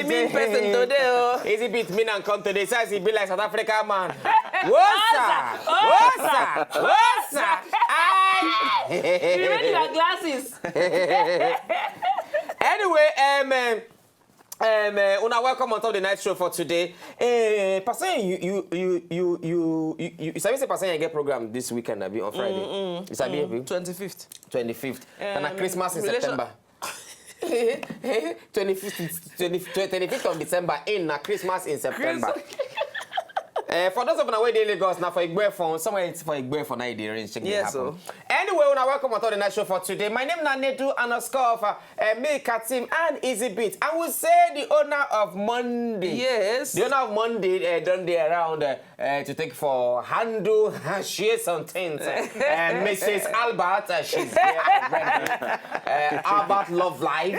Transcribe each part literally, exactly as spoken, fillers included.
Mean person today, oh. Easy beat, mean and come today. Says he be like South Africa man. What's up? What's up? What's up? I. You ready your glasses? Anyway, um, um, um, uh, una welcome on top of the night show for today. Eh, person, you, you, you, you, you, you, you, you sabi say person get program this weekend, abi on Friday? You sabi, abi? Twenty-fifth. Twenty-fifth. And a Christmas in September. Twenty-fifth, twenty, twenty-fifth of December, in na Christmas in September. Eh, for those of una wey dey Lagos, na for Igbo for somewhere it's for Igbo for now e dey rain, check dey Yes, happen. Anyway, una welcome on top of the night show for today. My name na Nedu underscore Alpha, uh, me, Katim, and Easy Beat. I will say the owner of Monday. Yes. The owner of Monday, uh, don dey around, uh, uh, to take for handle, share some things. Uh, Missus Albert, uh, she's there already. Uh, Albert Love Live.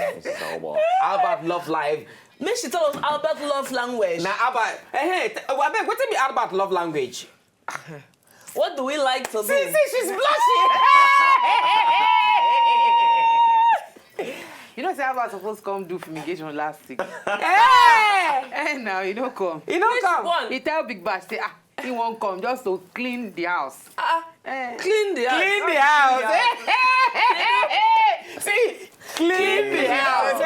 Albert Love Live. Make she tell us Albert love language. Na Albert, eh, hey, t- oh, abeg, wetin be Albert love language? What do we like to do? See, see, she's blushing. You know say Albert suppose come do fumigation last week. Eh! Eh, now you no come. You no Which come. One? He tell Big Bash say, ah, he won't come just to clean the house. Ah, Eh. Clean the house. Clean the house. See, clean the house.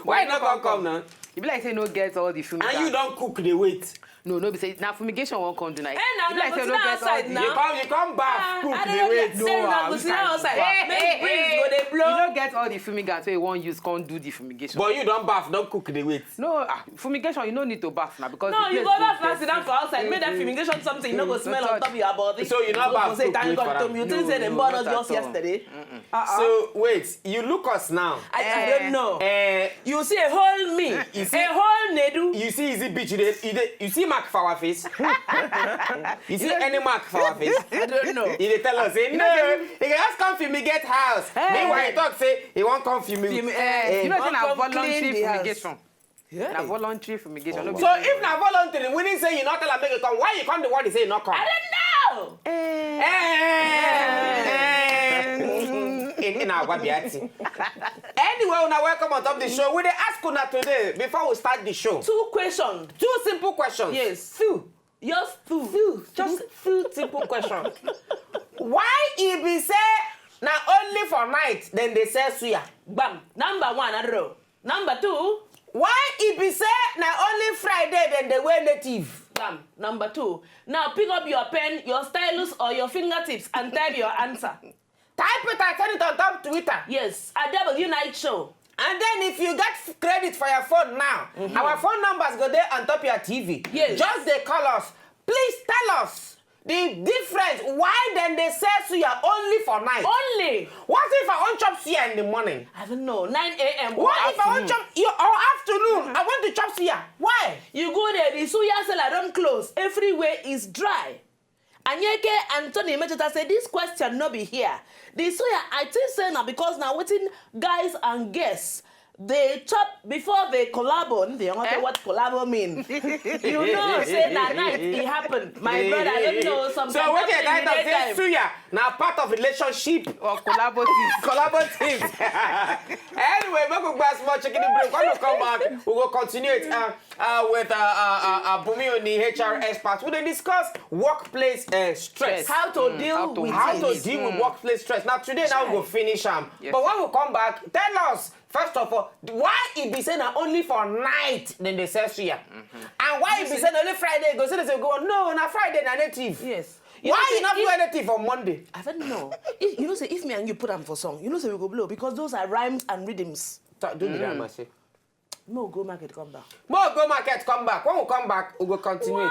Why you no come come now? You be like say no get all the fumigation. And you don cook the wait. No, no be say na fumigation wan come do na. Eh, na, E be like say no get all the. You come, you come baff, cook the wait. No, I go sit down outside. Make breeze go dey blow. You no get all the fumigant wey you wan use come do the fumigation. But you don baff, don cook the wait. No, ah, fumigation, you no need to baff na because no, you go baff na sit down for outside. Make that fumigation something no go smell on top your body. So you no baff, say thank God to me. You think say dem born us just yesterday? So wait, you look us now. I, I don't know. Eh, you see a whole me, you see, a whole Nedu. You see Easy Beat, you dey, you dey, you see mark for our face? You see any mark for our face? I don't know. You dey tell us, say, no, you can just come fumigate house. Meanwhile, he talk say he wan come fumigate. You know say na voluntary fumigation. Yeah. Na voluntary fumigation. No be. So if na voluntary, we need say you not tell am make you come. Why you come the one they say you not come? I don't know. Eh. Eh. In, in our Wabiati. Anyway, una welcome on top the show. We dey ask una today before we start the show. Two questions. Two simple questions. Yes. Two. Just two. Two. Just two simple questions. Why e be say na only for night then they sell suya? Bam. Number one, I don't know. Number two. Why e be say na only Friday dem dey wear native? Bam. Number two. Now pick up your pen, your stylus, or your fingertips and type your answer. Type it and send it on top Twitter. Yes, at W Night Show. And then if you get f- credit for your phone now, our phone numbers go there on top your T V. Yes. Just they call us. Please tell us the difference why then they sell suya only for night. Only. What if I want chop suya in the morning? I don't know. Nine a.m. What if I want chop you or afternoon? I want to chop suya. Why? You go there, the suya seller don't close. Everywhere is dry. Anyeke Anthony Mecheta say this question no be here. The suya, I think say na because na wetin guys and girls they chop before they collabo. They don't know what collabo mean. You know, say that night it happened. My brother, I don't know. Sometimes so what you kind of say suya? Now part of relationship or collaborative. Collaborative. Anyway, make we buy small chicken break. When we come back, we will continue it. Uh, uh, with uh, uh, uh, uh, Bumi Oni, H R expert, we dey discuss workplace uh, stress. How to deal with how to deal with workplace stress. Now today, now we go finish am. But when we come back, tell us first of all why e be say na only for night dem dey sell suya, and why e be say na only Friday go say dem go no na Friday na native. Yes. Why you not wear native on Monday? I don't know. If, you know, say if me and you put them for song, you know, say we go blow because those are rhymes and rhythms. Do the rhyme, I say. Mo go market come back. Mo go market come back. When we come back, we go continue.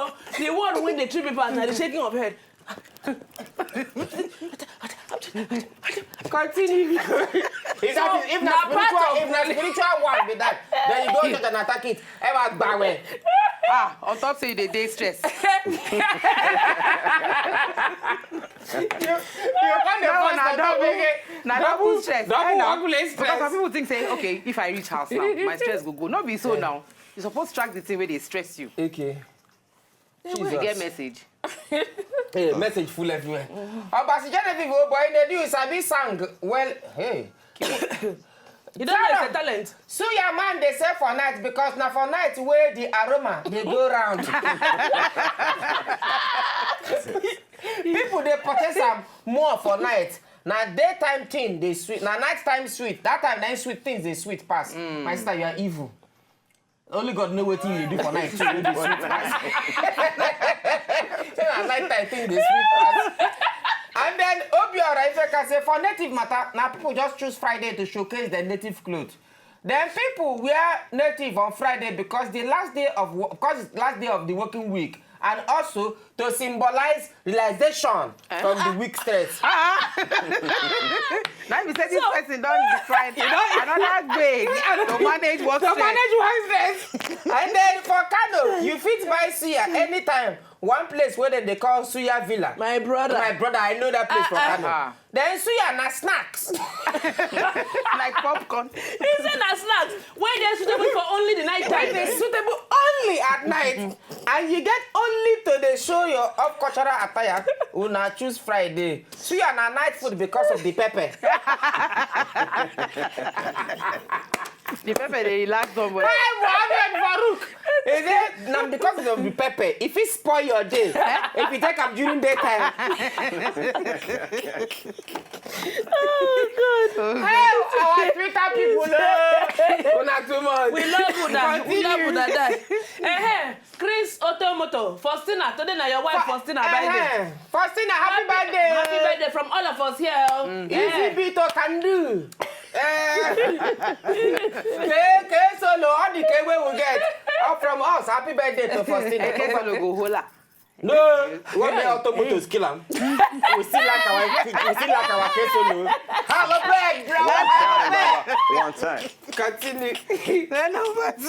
o. The one wey dey trip people na the shaking of head. Continue. If that is, if na spiritual, if na spiritual one be that, then you go church and attack it. Ever gbawe. Ah, on top say you dey dey stress. You you come dey That one force na on top double, again. na double stress. Double Eh, na. one place Because some stress. People think say, okay, if I reach house now, my stress go go. No be so now. You suppose track the thing wey dey stress you. Okay. You get message. Hey, message full everywhere. Obasi Genevieve, oh boy, they do sabi sang. Well, hey. You don't know it's a talent. Suya man dey sell for night because na for night wey the aroma dey go round. People dey purchase am more for night. Na daytime thing dey sweet. Na night time sweet. That time na im sweet things dey sweet pass. My sister, you are evil. Only God know wetin you dey do for night too wey dey sweet pass. Say na night time thing dey sweet pass. And then Obiora Ifeka say for native matter, na people just choose Friday to showcase their native clothes. Then people wear native on Friday because the last day of wo- because it's last day of the working week, and also to symbolize realization from the week stress. Now you say this person don define another way to manage work To stress. manage work stress. And then for Kano, you fit buy suya anytime. One place where they, they call Suya Villa. My brother. My brother, I know that place for Kano. Ah. Then suya na snacks. Like popcorn. He say na snacks wey dey suitable for only the night When they time. Suitable only at night, and you get only to dey show your off cultural attire. Una choose Friday. Suya na night food because of the pepper. The pepper dey relax somebody. Hey, Mohammed Farouk. Is it na because of the pepper? If it spoil your day, if you take am during daytime. Hey, our Twitter people, oh. Una too much. We love una. We love una die. Eh, Chris Otomoto, Faustina, today na your wife Faustina birthday. Eh, Faustina, happy birthday. Happy birthday from all of us here. Oh. Easy beat or can do. Eh, K K solo, all the K we will get. All from us, happy birthday to Faustina. K K solo go hola. No, one day automotos kill am. We still like our we still like our K K solo. Have a break, bro. One time, brother. One time. Continue. Well, no, but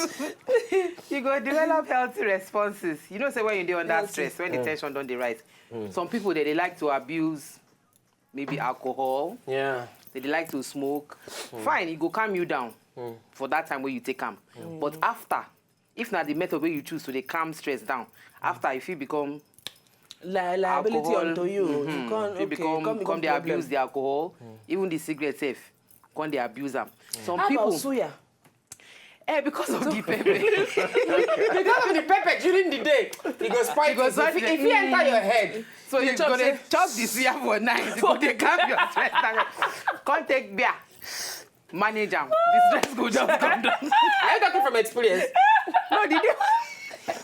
you go develop healthy responses. You know, say when you dey under stress, when the tension don dey rise, some people they, they like to abuse maybe alcohol. Yeah. They, they like to smoke. Fine, it go calm you down for that time where you take am. But after, if na the method where you choose to dey calm stress down, after if you become Li- liability alcohol, unto you. mhm, You can't, you okay, become come come dey problem. Abuse the alcohol, even the cigarette safe, come dey abuse am. Some How people, about suya? Eh, because of the pepper. Because of the pepper during the day, it go spoil It go things. If, spoil if you enter your head, So you chop go dey safe. Chop the suya for night. You go dey calm your stress down. Come take beer. Manage am. The stress go just come down. Are you talking from experience? No, the day.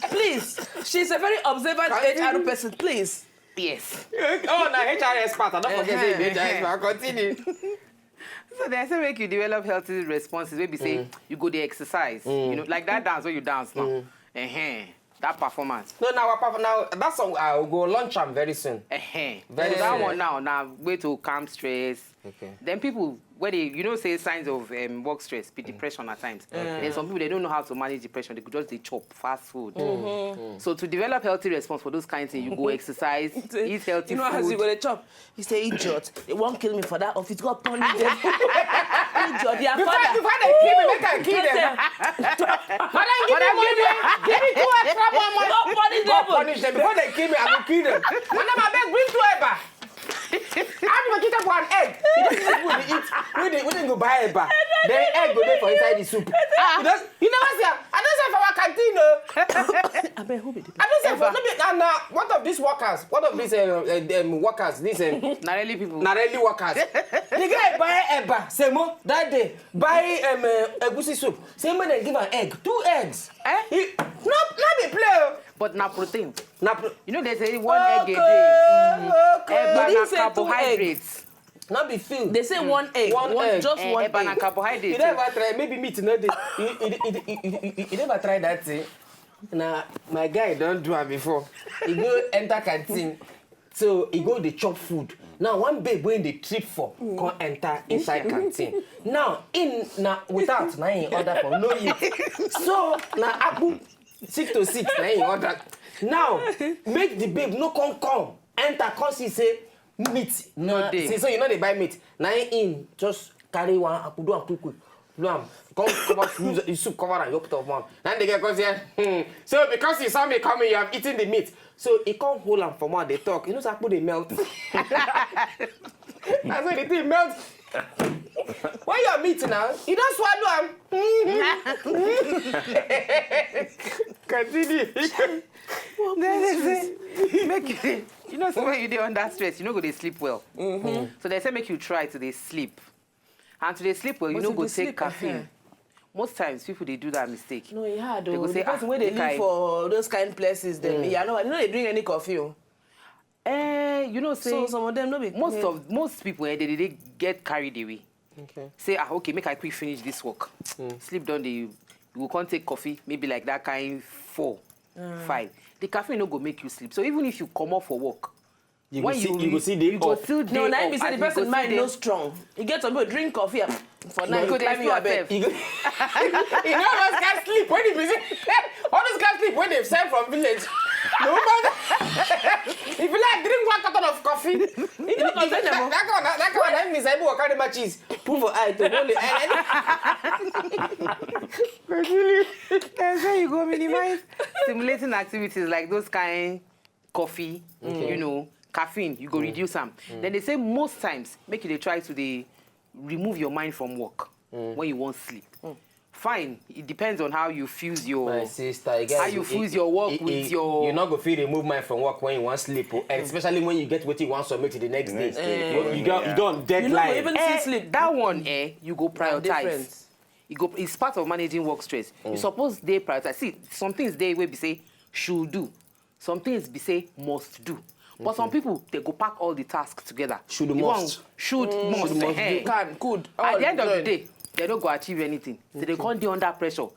Please, she's a very observant H R person. Please. Yes. Oh, na H R expert. I don't forget say you be H R expert. Continue. So they say make you develop healthy responses. Maybe say you go dey exercise. You know, like that dance where you dance now. Uh-huh. That performance. No, now, now that song I will go launch am very soon. Uh-huh. Very So that soon. One now, now way to calm stress. Okay. Then people where they, you know, say signs of um, work stress be depression at times. Then some people they don't know how to manage depression. They could just they chop fast food. So to develop healthy response for those kinds of things, you go exercise, eat healthy You know, food. As you go to chop, you say, "Idiot, they won't kill me for that office. God punish them." Idiot, their Before, father. Before they kill me, make I kill them. Madam, give me money. Give me two extra more money. God punish God them. Punish them. Before they kill me, I will kill them. Madam, I beg, bring two eba. How do you get up one egg? You just eat with the eat. We dey we dey go buy eba. Then egg go dey for inside the soup. You just you never see am. I don't say for our canteen o. I beg, who be the I don't say for no be and na one of these workers, one of these um, uh, um, workers, these um, Na really people. na really workers. The guy buy eba, semo that day buy um, uh, egusi soup. Say make dem give am egg, two eggs. Eh? He, no, no be play o. But na protein. Na pro- You know they say one egg a day. Okay, okay. Eba They na didn't say two carbohydrates. No be feel. They say one egg, One one, egg. just Eh, one eba na egg. Carbohydrates. You never try. Maybe meat no dey. You, you, you, you, you, you, you never try that thing. Na my guy don do am before. He go enter canteen. So he go dey chop food. Now one babe wey dey trip for come enter inside canteen. Now in na without na him order for no meat. So na akpu Six to six, na him order. Now, make the babe no come come, enter, come see say meat. No dey. See, so you no dey buy meat. Na him just carry one akudu and quick quick. Do am. Come cover, use the soup cover and you put up mouth. Then the girl come say, hmm. So because you saw me coming, you have eaten the meat. So he come hold am for mouth, dey talk. You know say akpu dey melt. I say the thing melt. When you are meat now, you don swallow am. Continue. Then they say, make you, you know, so when you dey under stress, you no go dey sleep well. So they say make you try to dey sleep. And to dey sleep well, you But no if go you take sleep, caffeine. eh. Most times, people dey do that mistake. No, e hard They go o. say, The person "Ah, wey dey make I" live for those kind places, dem, yeah, no, no dey drink any coffee o. Eh, you know say So some of them no be. most Yeah. of most people, eh, they, they get carried away. Okay. Say, ah, okay, make I quick finish this work. Sleep don dey, you go come take coffee, maybe like that kind four, five. The caffeine no go make you sleep. So even if you come off for work, You go when see, you you go re- see the you go up. still dey No, na him up, be say and the you go person still mind dey no strong. You get some people drink coffee and for night go climb dey your snap bed. sef. You know those guys sleep when you be all those guys sleep when they send from village. No matter if you like drink one carton of coffee. You know, You get them. That one, that one, that means I will carry matches. Put for eye to hold it. They say you go minimize stimulating activities like those kind coffee, you know, caffeine, you go reduce am. Then they say most times, make you dey try to dey remove your mind from work when you wan sleep. Fine, it depends on how you fuse your My sister, you get, how you fuse your work it- with it- your You no go fit remove mind from work when you wan sleep, oh, and especially when you get wetin you wan submit the next day. Next day, You, you don you don You no go deadline. even Eh, see sleep. That one, eh, you go prioritize. Different. You go. It's part of managing work stress. You're supposed to dey prioritize. See, some things dey wey be say should do. Some things be say must do. But some people, they go pack all the tasks together. Should The must. One, should must. Should must Eh. You can, could. At All the end of the join. Day, they don't go achieve anything. So they can't dey under pressure.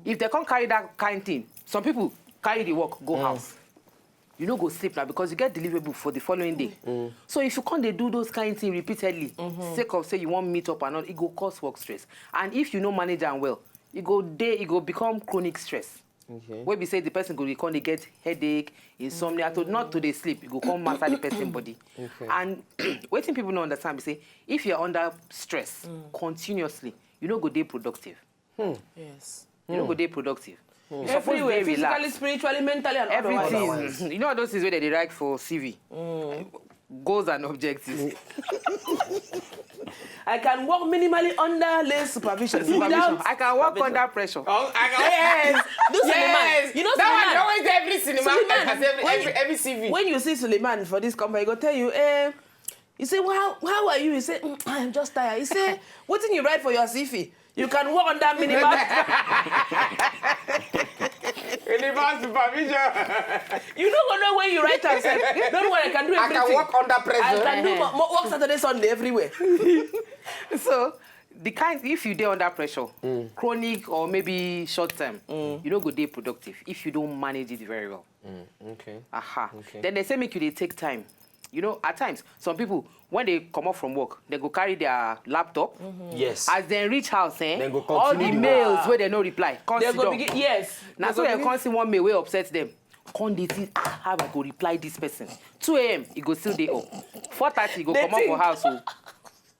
If they can't carry that kind thing, some people carry the work, go house. You no go sleep now because you get deliverable for the following day. So if you can't dey do those kind things repeatedly, sake of say you wan meet up and all, it go cause work stress. And if you no manage am well, it go dey, it go become chronic stress. Okay. Wey be say the person go dey come dey get headache, insomnia, to not to dey sleep, e go come master the person body. And wetin people no understand be say if you're under stress continuously, you no go dey productive. Yes. You no go dey productive. You suppose Everywhere, dey physically, relaxed. Spiritually, mentally, and otherwise. Everything. You know all those things wey they dey write for C V. Goals and objectives. I can work minimally under less supervision. Supervision. Without I can work supervision. Under pressure. Oh, I can, yes. This is the man. Yes. You know That one Suleiman. always dey every cinema. Suleiman, That's every, when every, you- every C V. When you see Suleiman for this company, he go tell you, eh, you say, well, how, how are you? He say, "Mm, I am just tired." He say, wetin you write for your C V? You can work under minimal. Minimal supervision. You no go know when you write am sef. Don't worry, I can do I everything. Can work under pressure. I can do mo- mo- work Saturday, Sunday everywhere. So the kind, if you dey under pressure, chronic or maybe short term, you no go dey productive if you don't manage it very well. Okay. Aha. Okay. Then they say make you dey take time. You know, at times, some people when they come up from work, they go carry their laptop. Yes. As they reach house, eh, Then go all the continue the mails work. Wey they no reply, come They sit go down. begin, yes. Na They so go they begin- come see one mail wey upset them. Come dey think, ah, how I go reply this person? Two a m, e go still dey up. Four thirty, e go They comot for think. House o,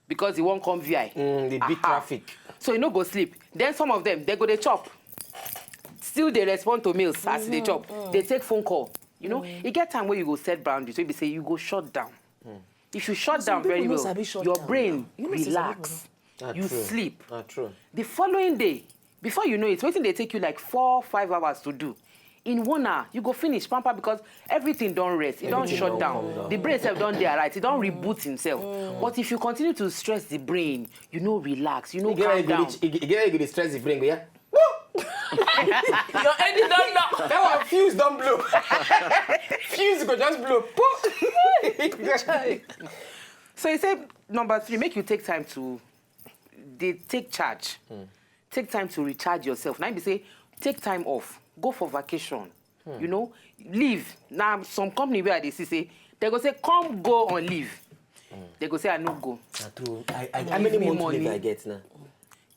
because e wan come V I. Mm, the big Aha. Traffic. So e no go sleep. Then some of them, they go dey chop. Still dey respond to mails as e dey chop. Dey take phone call. You know, e get time wey you go set boundaries, wey be say you go shut down. If you shut Some down very people no well, sabi shut your down brain now. You know say some relax. Ah, You true. sleep. Ah, true. The following day, before you know it, wetin dey take you like four, five hours to do, in one hour, you go finish pamper because everything don rest, e don Everything shut don down. calm down. The brain sef don dey alright, e don reboot himself. But if you continue to stress the brain, you no relax, you no You get calm you go down. dey- you get you go dey stress the brain, go, yeah. Your engine don knock. That one fuse don blow. Fuse go just blow. Poof. So he said number three, make you take time to dey take charge. Take time to recharge yourself. Na im be say take time off, go for vacation. You know, leave. Na some company wey I dey see say they go say come go on leave. They go say I no go. Na true. I, I, how Give many me months money. Leave I get now?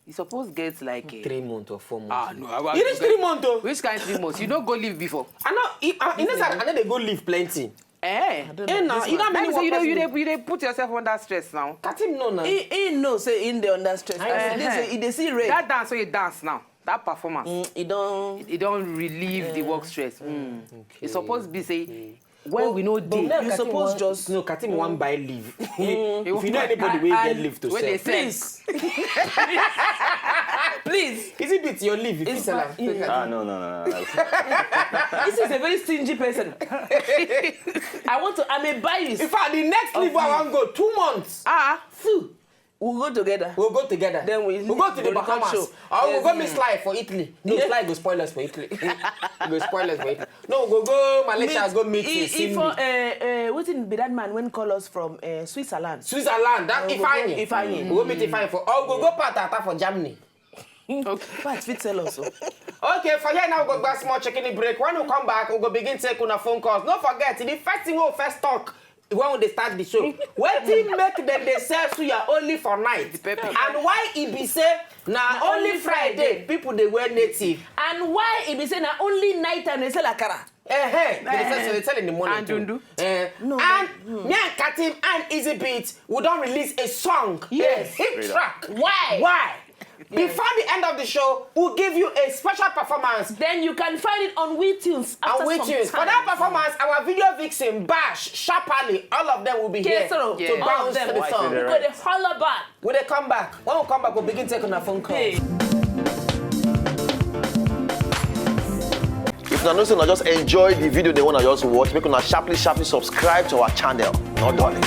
You suppose get like a... Three months or four months. Ah, no, I, You reach three months though. Which kind three months? You no go live before. I know. I, I, you know, sir, I know they go live plenty. Eh. Eh, na, you know how many Like say you workers dey, you you dey, you dey put yourself under stress now. Katim no na. He, he know say in the under stress. As he dey say, he dey see red. That dance wey you dance now, that performance, Mm, he don. it don relieve the work stress. Mm. It suppose be say when we no But dey. now You Katim suppose wan- just- No, Katim wan buy leave. If you know wan- anybody wey get and- leave to Wey dey sell. sell. Please. Please. Is it with your leave? If you sell am. Yeah. Ah, no, no, no, no. This is a very stingy person. I want to. I'm a bias. In fact, the next leave I wan go two months. Ah, Phew. We'll go together. We'll go together. Then we we'll go to the we'll come Bahamas. show. Or we'll Yes. Go meet Sly for Italy. No, Yeah. Sly go spoil us for Italy. He go spoil us for Italy. No, we'll go Malaysia. Go meet he, Cindy. For uh, uh, wetin be that man when call us from uh, Switzerland? Switzerland. That We'll go Ifeanyi. Ifeanyi. We'll go meet Ifeanyi for. Or we'll go Patata for Germany. Pat fit tell us. Oh. Okay, for here now we go back small chicken break. When we come back, we go begin take una phone calls. Don't forget, the first thing we first talk when we dey start the show. Wetin make dem dey sell suya only for night? pepper. And why e be say na only Friday people dey wear native? And why e be say na only night time they sell akara? Eh, hey, they dey sell, they sell in the morning And too. dundu. Eh, No, and no. me and Katim and Easy Beat, we don release a song. Yes. A hit track. Why? Why? Before the end of the show, we'll give you a special performance. Then you can find it on We Tunes. And After We some Tunes. For time. That performance, our video vixen, Bash, Sharply, all of them will be here to Kesoro, all of bounce them. To the song. We go the holler back. When they come back, when we come back, we'll begin taking our phone calls. Hey. If una know say una just enjoy the video they wanna just watch, make una sharply sharply subscribe to our channel. No darling.